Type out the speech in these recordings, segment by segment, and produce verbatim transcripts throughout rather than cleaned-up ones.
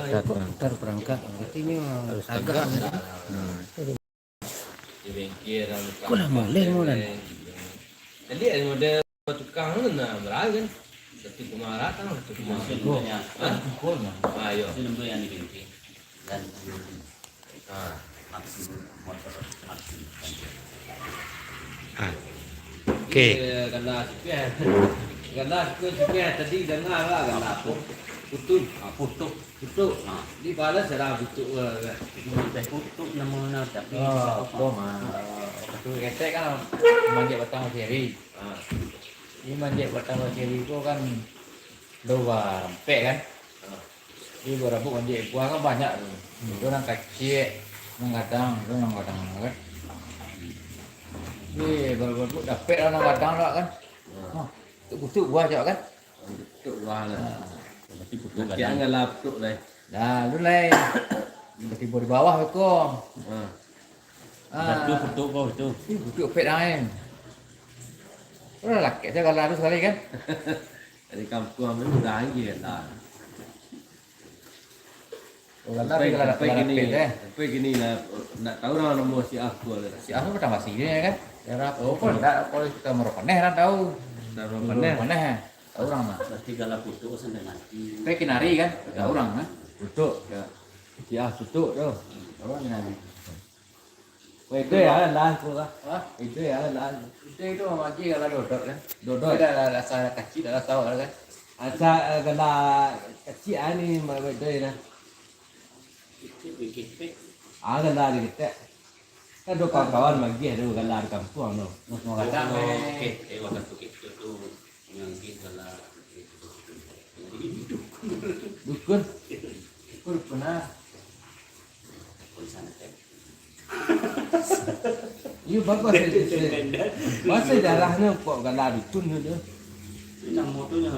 Kok taruh perangkap, artinyo agak. Hmm. Di bengkel, dalam tukang. Kok lah moleh, moleh? Jadi, ada model tukang tu, nah, murah kan? Satu koma lapan, satu koma limo. Hah? Ah, iyo. Itu nombor yang di bengkel. Dan Ah. Maxim, motor Maxim. Ah. Oke. Iya, kena sipir. Kena sipir, sipir. Tadi dengar lah, kena apa? Putus. Ah, putus. Putus. Ah. Di balas ada putus, eh, kan? Putus nama, tapi Ah, apa? Bom, ah. Waktu ketek kan, manjek batang siri. Ah. Ini manjek batang siri tu kan, dua rampek kan? Ah. Jadi, barabuik manjek buah kan banyak tu. Hmm. Itu nan kaciak, nan gadang, itu nan gadang kan. Jadi, barabuik dapek lah nan gadang lah kan. Hmm. Ha, tu kutuk buah cak kan. Kutuk buah lah. Ha. Berarti kutuk gadang. Nanti anggalah kutuk lah. Dah, lu lai. Tiba di bawah tu ko. Hmm. Ah. Jatuah kutuk kau tu. Ih, kutuk pek dah kan. Udah lah, kek saya kalau harus kali kan. Dari kampuang tu udah anjir lah. Sampai, sampai kini, sampai kini lah, ndak tahu urang namo si Ahkul. Si Ahkul patang basi dia kan? Daerah apa? Oh, ndak, kalau kita Muaro Paneh lah tahu. Muaro Paneh. Muaro Paneh, tahu urang lah. Berarti gala putuk sampai mati. Sampai kinari kan? Tahu urang kan? Putuk. Ya. Si Ah putuk tu. Tahu urang kinari. Weh, itu ya lah, aku lah. Hah? Itu ya lah. Itu, itu mamaji kalau dodot kan? Dodot. Ada lah rasa kacik, ada rasa awak kan? Asa, eh, kena kacik ah ni, mah, weh, itu ya lah. Kecil, kecil. Ah, kena di ketek. Kan ada kawan-kawan magih tu, kena di kampuang tu. Mau kata, Oh, weh. Oke. Eh, waktu kecil tu, yang kita lah. Dukun. Dukun pernah. Dukun santet. Iyo, bagus. Bahaso darah ni kok gala dukun tu. Ini namo tu nyo,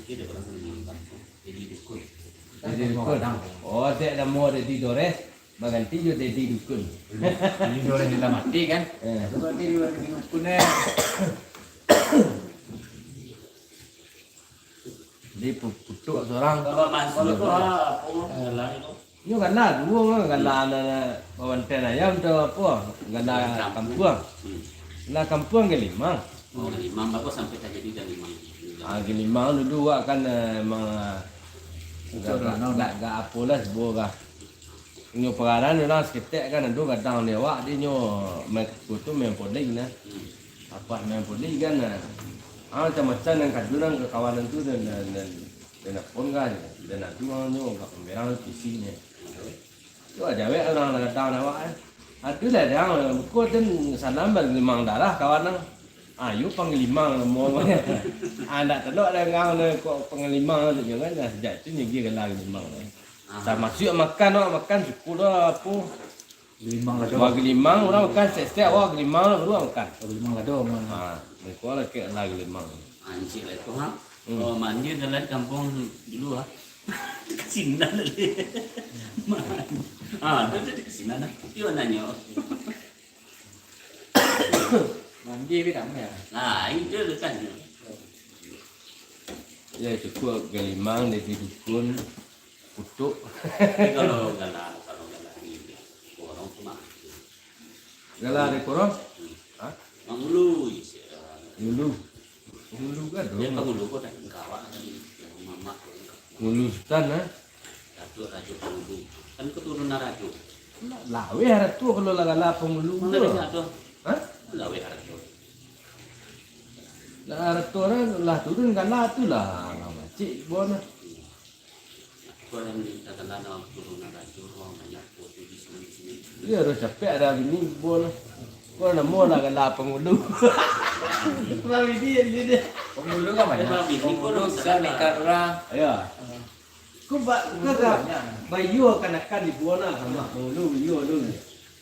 dia orang jadi dukun. Jadi dukun. Oh, dek namo Dedi Dores, baganti jo Dedi Dukun. Jadi Dores lah mati kan? Eh. Itu berarti dia jadi dukun eh. Jadi pu-, putuk surang. Kalau masih tu, ah, apa, jalan itu? Nyo gala duo, gala, hmm, anak-anak babanten ayam tu apo? Gala kampuang. Hmm. Gala kampuang Galimang. Oh, Galimang. Bagus sampai tajadi Galimang. Ah, Galimang dulu awak kan, eh, emang, ah, gak, gak, gak, gak apo lah sebut lah. Inyo pagarahan urang saketek kan, ado gadang di awak, di nyo main kuku tu, main poding nah. Hmm. Apak main poding kan, nah. Ah, macam-macam nan kadu nan kakawanan tu, dan, dan, dan, dan apon kan, dan ado urang nyo agak pamerang tu isi nyo. Tu aja wek urang nan gadang di awak, eh. Ado lah dang, buko den salam Galimang darah kawan nang. Ayo Panggalimang namo. Ah, ndak telok dang kok Panggalimang tu, jangan lah, sajak tu nyo gala Galimang tu. Ah. Tamasuak makan, awak makan cukuik lah, apo. Galimang lah tu. Bawa Galimang, urang makan setiap-setiap awak Galimang lah, baru awak makan. Oh, Galimang lah tu, mah. Ha, mereka lah kek lah Galimang. Anjir lah itu, ha? Hmm. Oh, mandi dalam kampung dulu, ha? Sinan tadi. Ah, tu tadi ke sinan, ha? Dia nanyo. Mandi tapi tak pernah. Nah, itu lah kan. Ya, cukuik Galimang, Dedi Dukun. Putuk. Tapi kalau gala, kalau gala di korong tu mah. Gala di korong? Hmm. Hah? Mangulu isi. Ngulu. Ngulu kan tu. Dia pangulu kau tak kawak tadi. Yang mamak tu. Ngulu Sutan, eh? Datuk Rajo Pangulu. Kan keturunan rajo. Laweh rato kalau lah gala pangulu tu. Mana bisa tu? Hah? Laweh rato. Lah rato lah, lah turun gala tu lah. Lah macik bon lah. Kau yang minta kena dalam turunan rajo, orang banyak foto di sini, di sini. Iya, harus capek ada bini bol. Kau namo lah gala pangulu. Kalau bini yang dia. Pangulu kan banyak. Kalau bini pun Pangulu bisa kan lah. Ikan urang. Ya. Kau ba-, kau dah bayua kanakan di buana sama pangulu, bayua dulu.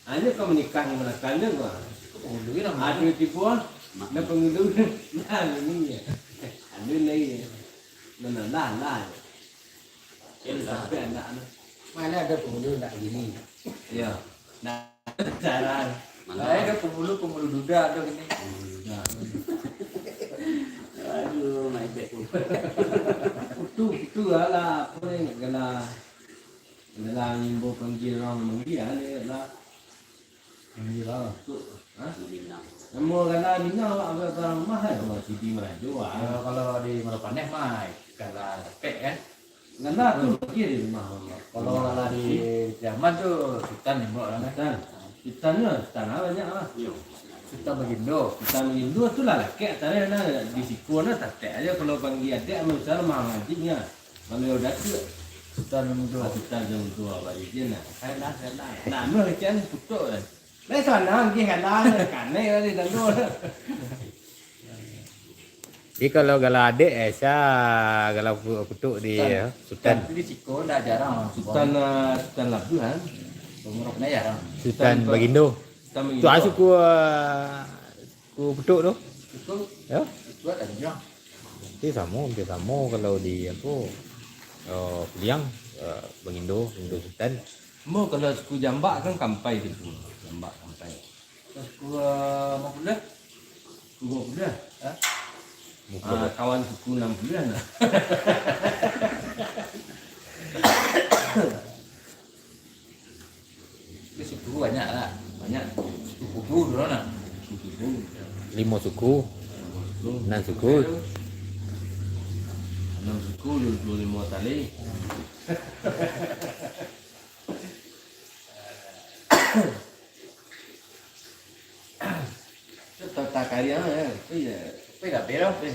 Hanya kau menikah dengan kanakan dia, kau. Pangulu ni nama? Ada di buah, dah pangulu. Nah, ini ya. Ada lagi. Nah, nah, nah, nah. Sampai anak tu. Mana ada pangulu nak gini? Ya. Nah, cara. Mana? Saya ada pangulu, pangulu duda ada gini. Pangulu duda. Aduh, my bad. Itu, itu lah, apa ni, kena Dalam limbo panggil urang manggil, ah, dia lah. Manggil lah. Tu, ha? Minang. Namo gala Minang, awak ba-, barang rumah, eh, awak sidi marajo, ah. Ya, kalau di Muaro Paneh mah, gala Dapek, kan? Gala tu lagi di rumah, awak. Kalau gala di Piaman tu, Sutan nembok lah, kan? Sutan. Sutan tu, Sutan lah banyak lah. Yo. Sutan Bagindo. Sutan Bagindo tu lah lakek, tareh lah, di siko nah, tatek aja kalau panggil adek, misal mah ngajiknya. Kalau yo datuak. Sutan Bagindo. Ah, Sutan Bagindo, abah izin lah. Saya dah, saya dah. Nah, anu, kian putuk lah. Lai sanang, gih kalah, kanai lah di dalam. Jadi kalau gala adek, eh, sia gala pu-, putuk di, Sutan. Ya, Sutan. Sutan tu di siko ndak jarang. Sutan, ah, Sutan Labuhan. Pengurus ndak jarang. Sutan Sutan Ba-, Bagindo. Sutan Tu Bagindo. Asuh ku, ah, ku putuk tu. Itu, Ya? Itu ada juga. Nanti samo, nanti samo kalau di, apo, eh, Piliang, eh, Bagindo, Bagindo Sutan. Mo, kalau suku Jambak kan Kampai tu, Jambak Kampai. Terus suku, eh, Mapuleh? Suku Mapuleh, ha? Mapuleh. Ah, kawan suku enam puluh nah. Tapi suku banyak lah. Banyak. Suku Kubu dulu nah. Suku Kubu. Limo suku. Limo suku. Enam suku. Enam suku, dua puluh limo tali. Tata karya, ya. Itu ya. Tapi dah bero, eh.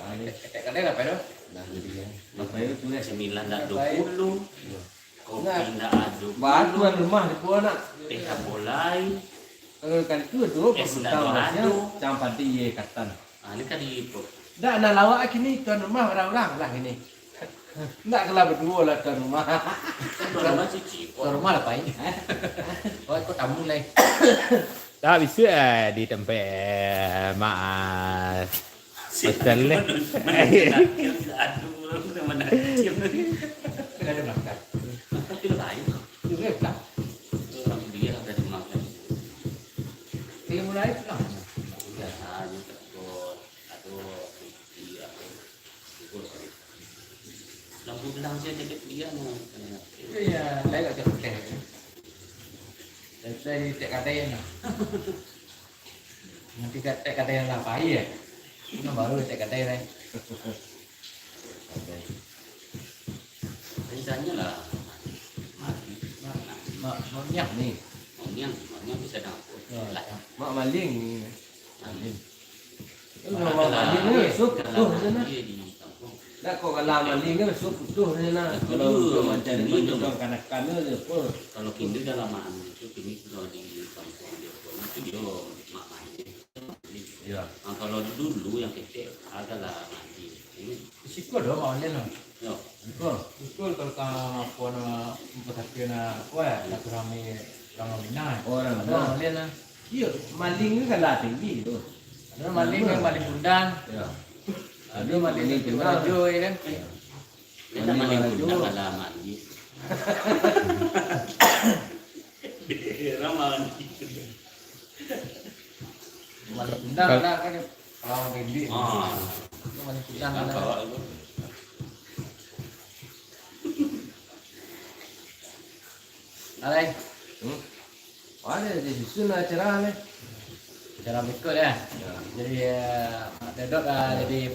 Ah, ni. Ketek kadai dah bero. Nah, jadi ya. Apa itu tulis? Sembilan dah dua puluh. Kopi Nah, ndak ado batu pulo. Tuan rumah di pulau nak. Teh tak bolai. Eh, kan tu tu, Es ndak ado. Jangan padi ye katan. Ah, ni kan di po- Ndak nak lawak kini tuan rumah orang-orang lah kini. Ndak kelah berdua lah tuan rumah. Tuan rumah cuci. Tuan rumah lah pain. Oh, kau tamu lai. Tak bisa, eh, di tempat, eh, mak, ah, Pasal ni. Aduh, orang dah mana kecil ni. Ada makan. Tapi lain. Juga tak. Orang dia ada makan. Dia mulai pulang. Biasa aja takut. Atau iya. Lampu belang saya cakap dia mau. Itu ya, saya tak cakap. Saya, saya tak kata ya. Nanti ka-, tek kadai nan lah pai, ya? Nan baru tek kadai lai. Rencanyo lah, mati. Ma-, ma-, mauniang ni. Mauniang, mauniang bisa dapur. Ya, lah. Mak maling ni. Maling. Mak maling ni, sup, sup, sup, sup. Dak kok kalau maling kan sup putuh ni nah. Kalau untuk mancari-cari kanakan tu, apa? Kalau kini dah lama anu tu, kini sudah di kampung dia pun. Itu dia mak main. Ya. Ah, kalau dulu yang kecil, adalah mandi. Ini Siko doh mak maling tu. Yo. Siko. Siko kalau ka apa nama, empat tapi na apa ya, silaturahmi urang Minang. Oh, urang Minang. Ado mak maling lah. Iyo, maling tu kan lah tinggi tu. Ado maling kan, maling bundan. Ya. Ado maling bundan. Rajo, ya kan? Ya. Dia tak maling bundan, alah mandi. Dia orang mandi. Maling bundan lah kan. Kalau tinggi. Ah. Itu maling bundan lah. Alai. Hmm? Ada di susun acara ni. Acara berikut ya. Ya. Jadi, eh, Mak Dedot lah jadi